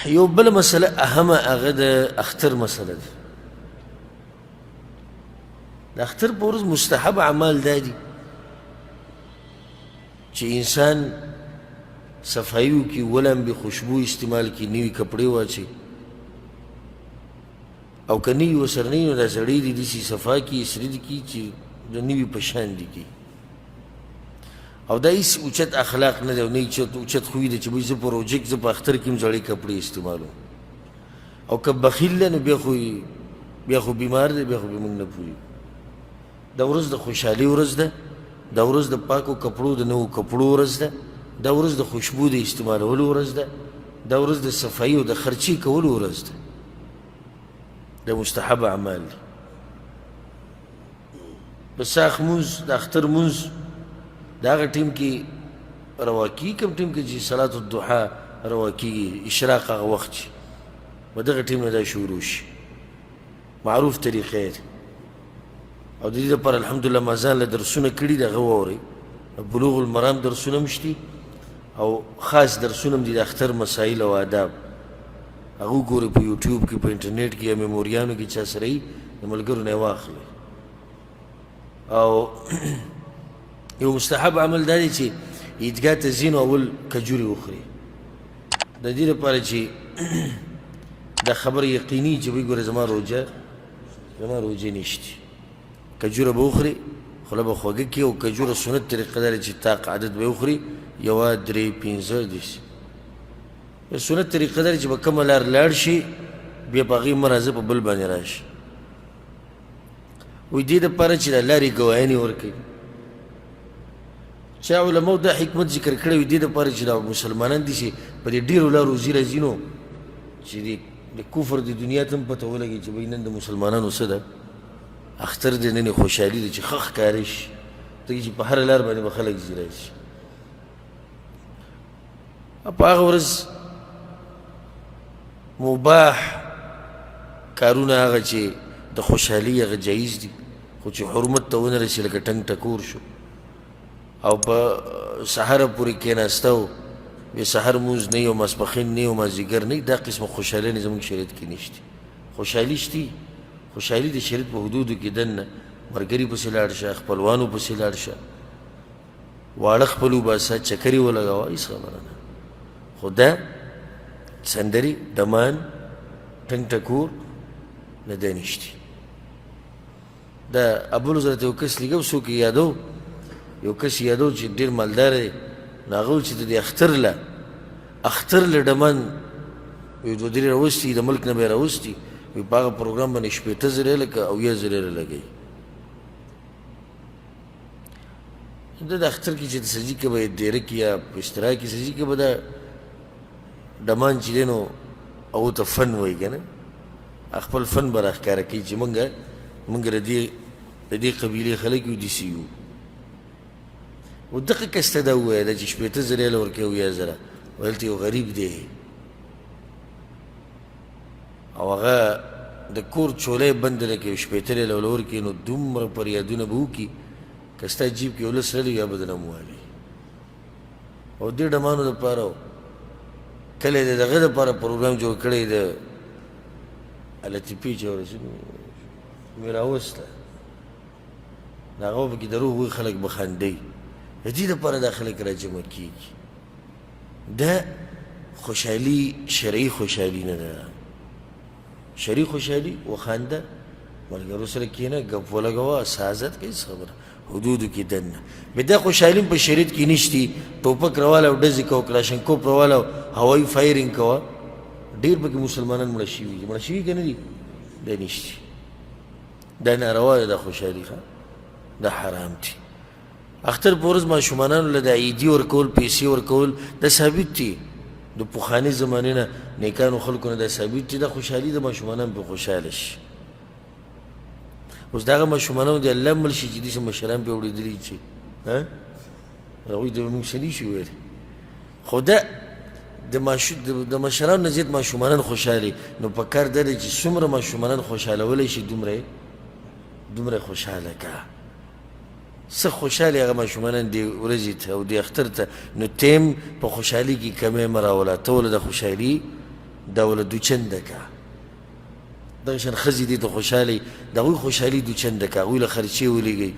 یو بل مسله اهمه هغه د اختر مسله ده. د اختر په ورځ مستحب اعمال دا دي چې انسان صفایي وکړي، ولمبي، خوشبو استعمال کړي، نوي کپړې واچوي، او که نوي ورسره نه وي نو دا زړې دي داسې صفا کړي، سري دي کړي چې د نوي په شان دي کړي. او دا هېڅ اوچت اخلاق نه دی او نه اوچت خوی دی چې وایي زه په روژه کې، زه په اختر کې هم زړې کپړې استعمالوم. او که بخیل دی نو بیا خو بیمار دی، بیا خو بیا موږ نه پوهېږو. دا ورځ د خوشحالي ورځ ده، دا ورځ د پاکو کپړو، د نوو کپړو ورځ ده، دا ورځ د خوشبو د استعمالولو ورځ ده، دا ورځ د صفایي او د خرچې کولو ورځ ده. دا مستحب اعمال دي. په څاښت مونځ، د اختر مونځ د هغه ټیم کې روا کېږي کوم ټیم کې چې صلات الضحا روا کېږي، اشراق هغه وخت چې په دغه ټیم نه دا شروع شي، معروف طریقې ده. او د دې لپاره الحمدلله ما ځان له درسونه کړي دي، هغه واورئ. بلوغ المرام درسونه هم شتي او خاص درسونه هم دي د اختر مسایل او آداب، هغه وګورئ په یوټیوب کې، په انټرنیټ کې یا میموریانو کې چا سره یي د ملګرو نه یې واخلئ. او یو مستحب عمل دا دی چې عیدګاه ته ځي نو اول کجورې وخوري، د دې لپاره چې دا خبره یقیني چې وایي ګوره زما روژه نشته. کجوره به وخوري، خوله به خوږه کړي، او کجوره سنت طریقه دا ده چې طاق عدد به وخوري، یوه، درې، پنځه، داسې. سنت طریقه دا ده چې په کومه لار لاړ شي بیا په هغې مه راځه، په بل باندې راشي. وایي دې دپاره چې د لارې ګواهیانې ورکوي. چا علماو دا حکمت ذکر کړی وي، دې دپاره چې دا مسلمانان دي چې په دې ډېرو لارو ځي راځي، نو چې د کفر د دنیا ته هم پته ولګي چې بھئی نن د مسلمانانو څه ده، اختر دی، نن یې خوشحالي ده، چې ښه ښکاره شي، ځکه چې په هره لار باندې به خلک ځي راځي. په هغه ورځ مباح کارونه هغه چې د خوشحالي هغه جایز دي، خو چې حرمت ته ونه رسي، لکه ټنګ ټکور شو او په سهاره پورې کېناسته او بیا سهار مونځ نه او ماسپښین نه او مازدیګر نه، دا قسمه خوشحالي نه زموږ شریعت کې نشته. خوشحالي شتي، خوشحالي د شریعت په حدودو کې دننه، ملګري پسې لاړ شه، خپلوانو پسې لاړ شه، واړه خپل وباسه، چکرې ولګوه، هېڅ خبره نه. خو دا سندرې، ډمان، ټنګ ټکور نه دی نشتي. دا ابو حضرت یو کس لګو، څوک یې یادو، یو کس یې یادو چې ډېر مالدار دی، نو هغه چې د دې اختر له ډمان یو دوه درې راوستي، د ملک نه به یې راوستي، وایي په هغه پروګرام باندې 60,000 لکه 70,000 لګوي. د اختر کې چې د سجي کې به یې دېره کې یا په اشتراک کې سجي کې به دا ډمان چې دی نو هغو ته فن وایي که نه، خپل فن به راښکاره کوي چې مونږ د دې قبیلې خلک یو، داسې یو. او دغه کس ته دا ووایه دا چې 60,000 یې له ورکوي 70,000، ویل ته یو غریب دی او هغه د کور چولی بنده نه کوي، 60 یې له ورکوي، نو دومره فریادونه به وکړي که ستا جیب کې یو لس ریاله یا به درنه ووالي. او دې ډمانو دپاره کله د دغه دپاره پروګرام جوړ کړی د التیپي چې ورسېدو مې راوسته، د هغه پکې دروغ وایي، خلک به خاندي. د دې دپاره دا خلک راجمع کېږي. دا خوشحالي شرعي خوشحالي نه ده. شرعي خوشحالي وخانده، ملګرو سره کښېنه، ګپ ولګوه، سازت کوي، څه خبره حدودو کې دننه. بیا دا خوشحالي په شریعت کې نشتي. ټوپک راواله او ډزې کوه، کلاشنکوف راواله او هوایي فایرینګ کوه، ډېر پکې مسلمانان مړه شوي دي. مړه شوي که نه دي؟ دا نشتي، دا ناروا ده دا خوشحالي، ښه دا حرام دي. اختر په ورځ ماشومانانو له د عیدي ورکول، پیسې ورکول، دا ثابت دي د پخواني زمانې نه، نیکانو خلکو نه دا ثابت دي. دا خوشحالي د ماشومانان په خوشحاله شي. اوس دغه ماشومانو د الله مل شي چې داسې مشران پرې اوړېدلي چې هغوی ته به موږ څه نه شو ویلی. خو دا د مشرانو نه زیات ماشومانان خوشحالي، نو په کار دا دی چې څومره ماشومانان خوشحالولی شي دومره خوشحاله کړه. څه خوشحالي هغه ماشومانان دې ورځې ته او دې اختر ته، نو تیم په خوشحالي کې کمی مه راوله، ته وله د خوشحالي دا وله دوچنده که. دغه شان ښځې دې ته خوشحاله، د هغوی خوشحالي دوچنده که، هغوی له خرچې ولېږئ،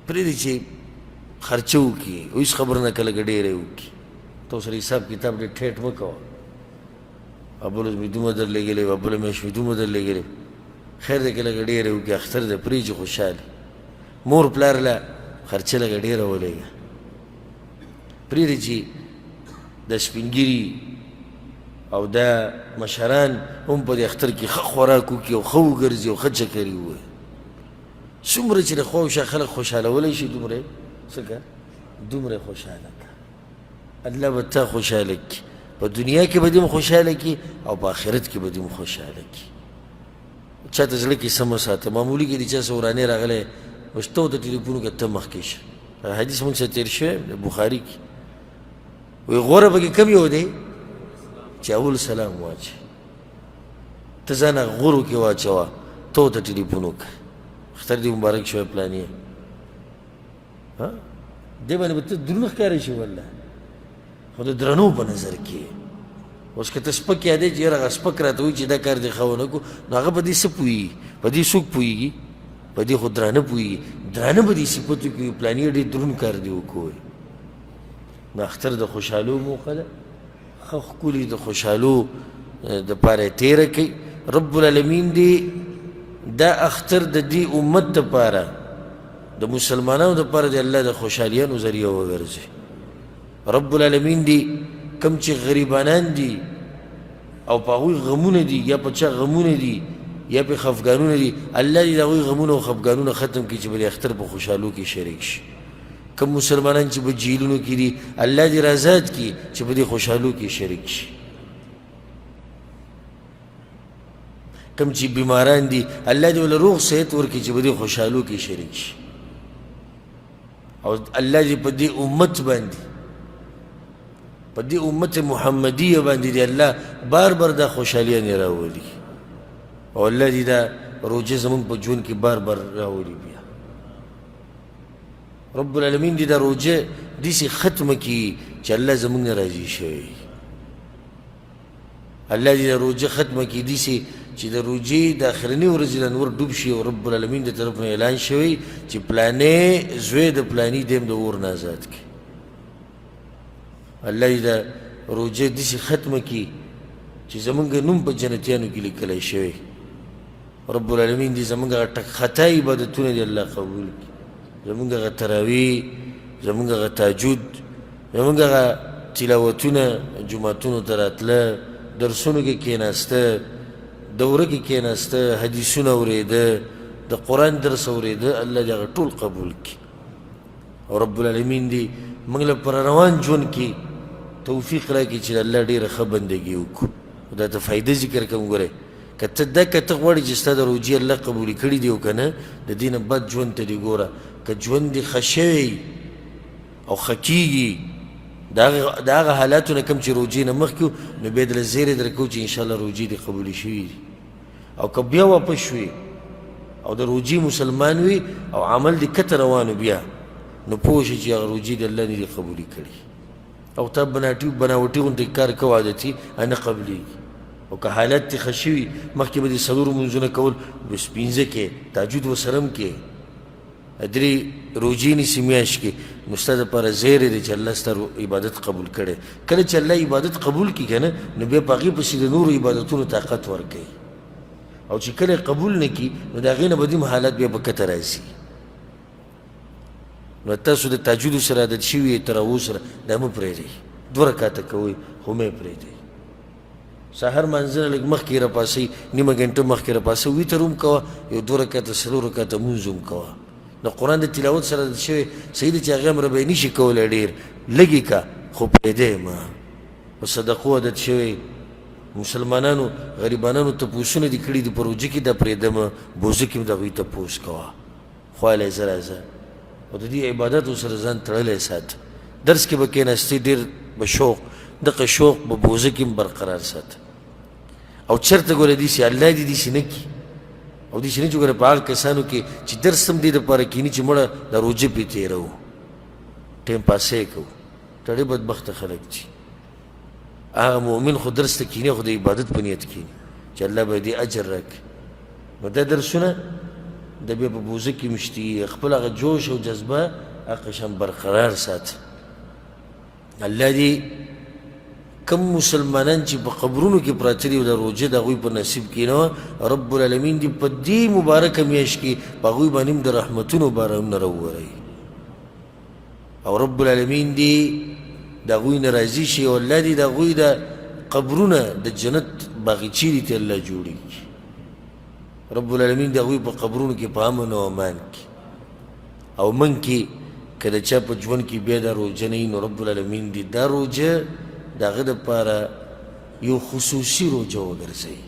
پرېږدئ چې خرچه وکړي او هېڅ خبره نه که لږه ډېره یې وکړي. ته سره حساب کتاب ډېر ټیټ مه کوه، بله ورځ مې دومره در لېږلې وه، بله میاشت مې دومره در لېږلې، خیر دی که لږه ډېره یې وکړي، اختر دی، پرېږدي چې خوشحاله. مور پلار له خرچه لږه ډېره ولېږه، پرېږدي چې د سپین ږیري او دا مشران هم په دې اختر کې ښه خوراک وکړي او ښه وګرځي او ښه چکرې ووهي. څومره چې د خوا او شا خلک خوشحالولی شي دومره یې څه که دومره یې خوشحاله کړه، الله به تا خوشحاله کړي، په دنیا کې به دې هم خوشحاله کړي او په آخرت کې به دې هم خوشحاله کړي. چا ته زړه کې څه مه ساته، معمولي کې د چا څه ورانی راغلی بس ته ورته ټلیفون وکړه، ته مخکې شه. حدیث موږ سره تېر شوی بخاري کې، وایي غوره پکې کوم یو دی چې اول سلام واچوي، ته ځان هغه غورو کې واچوه، ته ورته ټلیفون وکړه، اختر دې مبارک شوی پلانیه، ها دې باندې به ته درون ښکارې شي والله، خو د درنو په نظر کې. اوس که ته سپک یادې چې یاره هغه سپک راته وایي چې دا کار دې ښه ونه کړو، نو هغه په دې څه پوهېږي؟ په دې څوک پوهېږي؟ په دې خو درانه پوهېږي، درانه به دې صفت وکړي، پلاني ډېر درون کار دې وکړو. نو اختر د خوشحالو موقع ده، ښه ښکلي د خوشحالو دپاره یې تېره کړئ. رب العالمین دې دا اختر د دې امت دپاره، د مسلمانانو دپاره دې الله د خوشحالیانو ذریعه وګرځي. رب العالمین دې کوم چې غریبانان دي او په هغوی غمونه دي، یا په چا غمونه دي یا په خفګانونه دي، الله دې د هغوی غمونه او خفګانونه ختم کړي چې به د اختر په خوشحالو کې شریک شي. کوم مسلمانان چې په جیلونو کې دي، الله دې را آزاد کړي چې په دې خوشحالو کې شریک شي. کوم چې بیماران دي، الله دې ول روغ صحت ورکړي چې په دې خوشحالو کې شریک شي. او الله دې په دې امت باندې، په دې امت محمدیه باندې دې الله بار بار دا خوشحالیانې راولي، او الله دې دا روژه زموږ په ژوند کې بار بار راولي. بیا رب العالمین دې دا روژه داسې ختمه کړي چې الله زموږ نه راضي شوی. الله دې دا روژه ختمه کړي داسې چې د روژې د اخرنۍ ورځې له نور ډوب شي او رب العالمین د طرف نه اعلان شوی چې پلانې زوی د پلاني دی هم د اور نه ازاد کړي. الله دې دا روژه داسې ختمه کړي چې زمونږ نوم په جنتیانو کې لیکلی شوی. رب العالمین دې زمونږ هغه ټک خطا عبادتونه دې الله قبول کړي، زمونږ هغه تراویح، زمونږ هغه تهجد، زمونږ هغه تلاوتونه، جوماتونو ته راتله، درسونو کې کښېناسته، دوره کې کښېناسته، حدیثونه اورېده، د قرآن درس اورېده، الله دې هغه ټول قبول کړي. او رب العالمین دې موږ له په روان ژوند کې توفیق راکړي چې د الله ډېره ښه بندګي وکړو. دا ته فایده ذکر کوم، ګورئ که ته دا که ته غواړې چې ستا د روژې الله قبولې کړي دي او که نه، د دې نه بد ژوند ته دې ګوره، که ژوند دې ښه شوی او ښه کېږي د هغه حالاتو نه کوم چې روژې نه مخکې وو، نو بیا درله زیری درکوو چې انشاءالله روژې دې قبولې شوي دي. او که بیا واپس شوې او د روژې مسلمان وي او عمل دې کته روان و، بیا نو پوه شې چې هغه روژې دې الله نه دي قبولې کړي. او ته بناوټي غوندې کار کوه عادتي نه قبلېږي. او که حالت دې ښه شوي، مخکې به دې څلور لمونځونه کول، بس پنځه کې تهجد ورسره هم کې، درې روژې نیسي میاشت کې، نو ستا دپاره زیری دی چې الله ستا عبادت قبول کړی. کله چې الله عبادت قبول کړي که نه، نو بیا په هغې پسې د نورو عبادتونو طاقت ورکوي. او چې کله قبول نه کړي، نو د هغې نه به دې هم حالت بیا په کته راځي. نو تاسو د تهجد سره عادت شوي یئ، تراویح سره، دا مه پرېږدئ، دوه رکعته کوئ خو مه یې پرېږدئ. سهار مانځه نه لږ مخکې راپاڅئ، نیمه ګنټه مخکې راپاڅئ، وتر هم کوه، یو دوه رکعته څلور رکعته لمونځ هم کوه. د قرآن د تلاوت سره عادت شوی، صحیح ده چې هغه امر به یې نشي کولی ډېر، لږ یې که خو پرېږده یې مه. په صدقو عادت شوی، مسلمانانو غریبانانو تپوسونه دې کړي دي په روژه کې، دا پرېږده مه، بوزه کې هم د هغوی تپوس کوه، خواله ځه راځه. او د دې عبادتو سره ځان تړلی ساته. درس کې به کښېناستې ډېر به شوق، دغه شوق به بوزه کې هم برقرار ساته. او چېرته ګوره داسې الله دې داسې نه کړي، او داسې نه چې ګوره په هغه کسانو کې چې درس هم دې دپاره کښېني چې مړه د روژه پرې تېروو، ټایم پاسې کوو، ډېر بدبخته خلک دي. هغه مؤمن خو درس ته کینې، خو د عبادت په نیت کینې چې الله به دې اجر راکړي. نو دا درسونه د بیا په بوزه کې مشتي، خپل هغه جوش او جذبه هغه شان برقرار ساتي. الله دې کم مسلمانان چې په قبرونو کې پراته دي او د روژه د هغوی په نصیب کې نه وه، رب العالمین دې په دې مبارکه میاشت کې په هغوی باندې هم د رحمتونو بارانونه راووروي، او رب العالمین دې د هغوی نه راضي شي، او الله دې د هغوی د قبرونه د جنت باغچې دي ته الله جوړې کړي. رب العالمین د هغوی په قبرونو کې په امن او امان کې. او موږ کې که د چا په ژوند کې بیا دا روژه نه وي، نو رب العالمین دې دا روژه د هغه دپاره یو خصوصي روژه وګرځوي.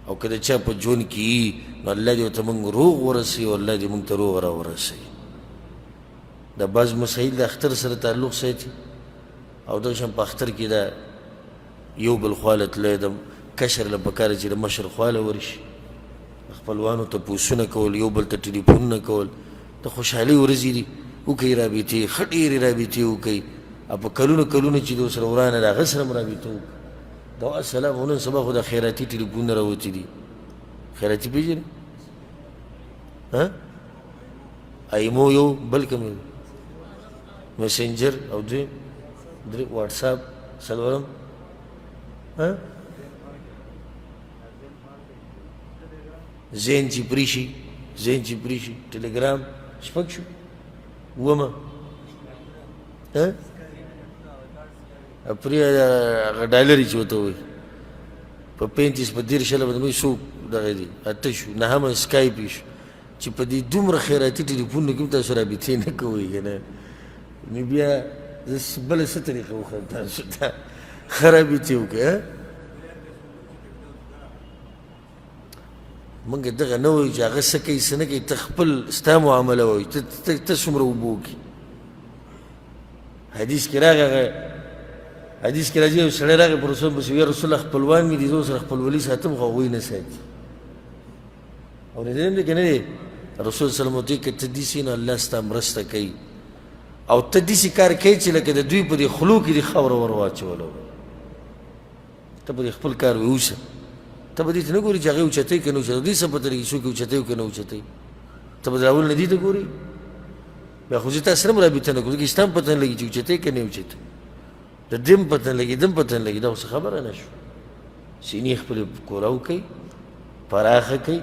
او که د چا په ژوند کې وي، نو الله دې ورته موږ روغ ورسوي، او الله دې موږ ته روغ راورسوي. دا بعض مسایل د اختر سره تعلق ساتي، او دغه شان په اختر کې دا یو بل خواله تللی د کشر له پکار چې د مشر خواله ورشي، خپلوانو ته پوسونه کول، یو بل ته ټلیفونونه کول، د خوشحالۍ ورځې دي، وکړئ رابطې، ښه ډېرې رابطې وکړئ. او په کلونو کلونو چې د ورسره ورانه ده هغه سره هم رابطه وکړئ. دا سلام. نن سبا خو د خیراتي ټلیفونونه راوتي دي. خیراتي پېژنې؟ ها، ایمو یو بل کوم مسنجر، او دویم درې واتساپ، څلورم ها زین چې پرې شي، زین چې پرې شي، ټلګرام، شپږ شو، اوومه ها پرې هغه ډالرې چې ورته وایي په 35 په 30 شله باندې څوک دغه دي، اته شو، نهمه سکایپ شو. چې په دې دومره خیراتي ټلیفونونو کې هم تاسو رابطې نه کوئ که نه، نو بیا زه بله څه طریقه وښیم تاسو ته ښه رابطې وکړئ؟ موږ دغه نه وایو چې هغه څه کوي څه نه کوي، ته خپل ستا معامله وایي، ته څومره اوبه وکړي. حدیث کې راغی، هغه حدیث کې راځي یو سړی راغی پر رسول پسې، یا رسول الله خپلوان مې دي، زه ورسره خپلولي ساتم خو هغوی نه ساتي. اورېدلی هم دی که نه دی؟ رسول صلی الله علیه وسلم ورته که ته داسې نو الله ستا مرسته کوي، او ته داسې کار کوې چې لکه د دوی په دې خولو کې دې خاوره ور واچوله، ته په دې خپل کار ویوسه. ته به دې ته نه ګوري چې هغې اوچتوي که نه اوچتوي، دوی څه پته لګي څوک یې اوچتوي که نه اوچتوي. ته به د اول نه دې ته ګوري، بیا خو زه تا سره هم رابطه نه کوم، ځکه چې ستا هم پته نه لګي چې اوچتوي که نه اوچتوي، د دې هم پته نه لګي، د هم پته نه لګي. دا خو څه خبره نه شو. سینې خپلې کولاو کوي، پراخه کوي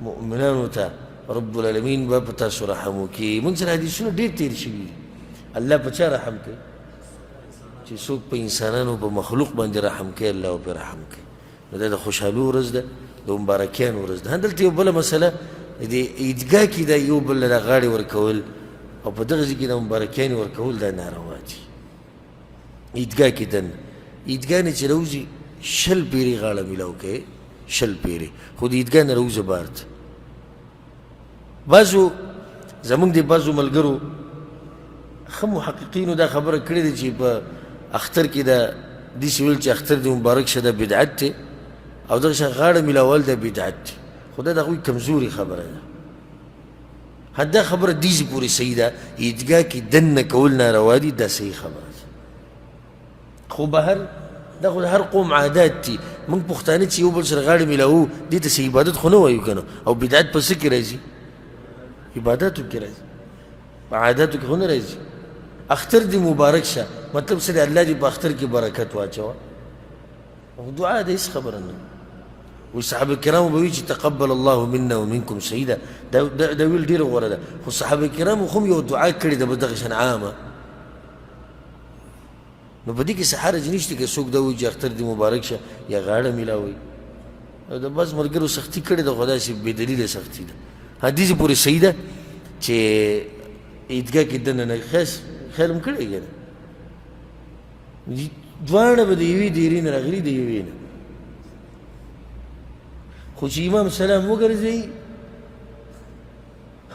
مؤمنانو ته، رب العالمین به په تاسو رحم وکړي. موږ سره حدیثونه ډېر تېر شوي دي. الله په چا رحم کوي؟ چې څوک په انسانانو په مخلوق باندې رحم کوي، الله پرې رحم کوي. نو دا د خوشحالو ورځ ده، د مبارکیانو ورځ ده. دلته یو بله مسله د عیدګاه کې دا یو بل له غاړې ورکول او په دغه ځای کې د مبارکیانې ورکول دا ناروا دي. عیدګاه کې دننه عیدګاه نه چې راوځي 20 پیرې غاړه میلاو کوي، 20 پیرې، خو د عیدګاه نه راوځه بهر ته. بعضو زمونږ د بعضو ملګرو ښه محققینو دا خبره کړې ده چې په اختر کې دا داسې ویل چې اختر دې مبارک شه دا بدعت دی، او دغه شان غاړه میلاول دا بدعت دی، خو دا د هغوی کمزوري خبره ده. دا خبره دې ځای پورې صحیح ده، عیدګاه کې دننه کول ناروا دي، دا صحیح خبره ده. خو بهر دا خو د هر قوم عادات دي. موږ پښتانه چې یو بل سره غاړې میلاوو دې ته څه عبادت خو نه وایو که نه، او بدعت په څه کې راځي؟ عباداتو کې راځي، په عاداتو کې خو نه راځي. اختر دې مبارک شه مطلب څه دی؟ الله دې په اختر کې برکت واچوه، او دعا ده، هېڅ خبره نه. وایي صحابه کرامو به وي چې تقبل الله منا ومنکم، صحیح ده، دا ویل ډېره غوره ده، خو صحابه کرامو خو هم یو دعا کړې ده به دغه شان عامه. نو په دې کې څه حرج نشته که څوک دا وایي چې اختر دې مبارک شه یا غاړه میلاوي. او د بعض ملګرو سختي کړې ده، خو داسې بې دلیله سختي ده. حدیث پورې صحیح ده چې عیدګاه کې دننه نه خیال هم کړی که نه، دواړه به د یوې دیرې نه راغلي، د یوې نه، خو چې امام سلام وګرځوي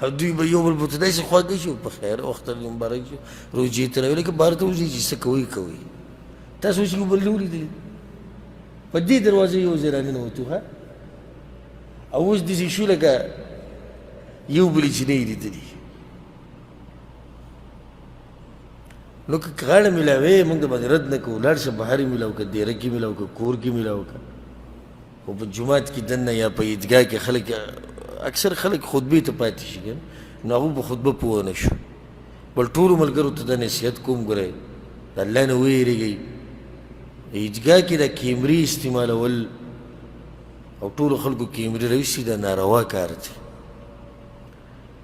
او دوی به یو بل ورته داسې خواږه شي، په خیر او اختر دې مبارک شي، روژې ته راویل که بهر ته وځي چې څه کوئ کوئ. تاسو اوس یو بل نه ولیدلي، په دې دروازه یو ځای راننوتو، ښه، او اوس داسې شو لکه یو بل چې نه یې لیدلي. نو که غاړه ملاوې، موږ د باندې رد نه کوو، لاړ شه بهر یې ملاو که، دیره کې ملاو که، کور کې ملاو که، خو په جومات کې دننه یا په عیدګاه کې خلک، اکثر خلک خطبې ته پاتې شي که نه، نو هغه په خطبه پوه نه شو. بل ټولو ملګرو ته دا نصیحت کوم، ګورئ د الله نه ویرېږئ. عیدګاه کې د کیمرې استعمالول او ټولو خلکو کیمرې راویستي، دا ناروا کار دی.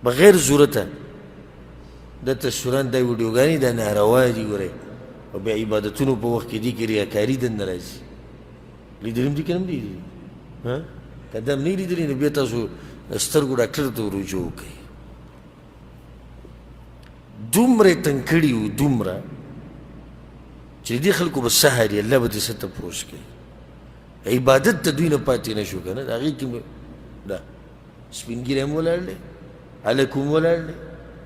بغیر ضرورته دا تصویران، دا ویډیوګانې دا ناروا دي. ګورئ، او بیا عبادتونو په وخت کې دې کې ریاکاري دننه راځي. لیدلي هم دي که نه هم دي لیدلي؟ که دا هم نه لیدلي، نو بیا تاسو د سترګو ډاکټر ته رجوع وکړئ. دومره یې تنګ کړي وو، دومره چې دې خلکو به سهار یې الله به دې څه تپوس کوي. عبادت ته دوی نه پاتې نه شو که نه، د هغې کې دا سپین ږیری هم ولاړ دی، هلک هم ولاړ دی،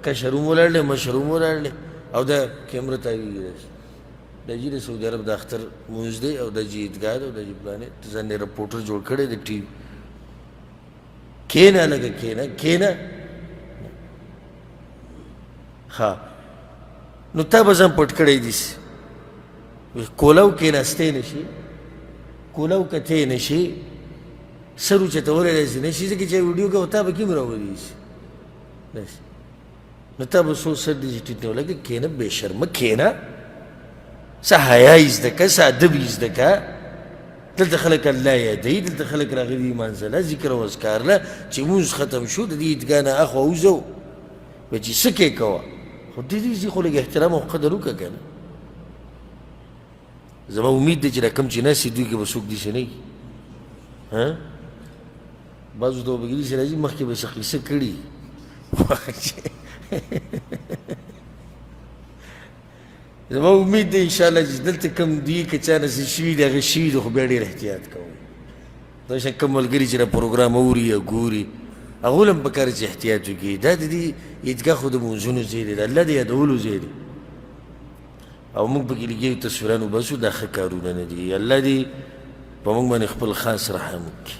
کشر هم ولاړ دی، مشر هم ولاړ دی، او دا کیمره تاویږي داسې. دا جي د سعودي عرب د اختر لمونځ دی، او دا جي عیدګاه ده، او دا جي پلانې ته ځان یې رپورټر جوړ کړی دی. ټي وي کښېنه لږه، کښېنه کښېنه. ښه، نو تا به ځان پټ کړی دي، کولاو کښېناستی نه شي، کولاو کتی نه شي، سر اوچتولی داسې نه شي، ځکه چې ویډیو کې تا به کوم راولي شي داسې. نو تا به څو سر دې ټیټ نه ولګي. کښېنه بې شرمه، کښېنه، څه حیا یې زده که، څه ادب یې زده که. دلته خلک الله یادوي، دلته خلک راغلي دي لمانځه له، ذکر او اذکار له. چې لمونځ ختم شو، د دې عیدګاه نه اخوا وځو به چې څه کې کوه، خو دې دې ځي خو لږ احترام او قدر وکړه که نه. زما امید دی چې دا کوم چې ناست دي، دوی کې به څوک داسې نه وي. ها، بعضو ته به داسې راځي، مخکې به څه قصه کړي. زما امید دی انشاءالله چې دلته کوم دوی که چا نه څه شوي دي، هغه شوي دي، خو بیا ډېر احتیاط کوئ. دا شان کوم ملګري چې دا پروګرام اوري یا ګوري، هغو له هم پکار چې احتیاط وکړي. دا د دې عیدګاه خو د لمونځونو ځای دی، د الله د یادولو ځای دی، او موږ پکې لګیا یو تصویران وباسو، دا ښه کارونه نه دي. الله دې په موږ باندې خپل خاص رحم وکړي.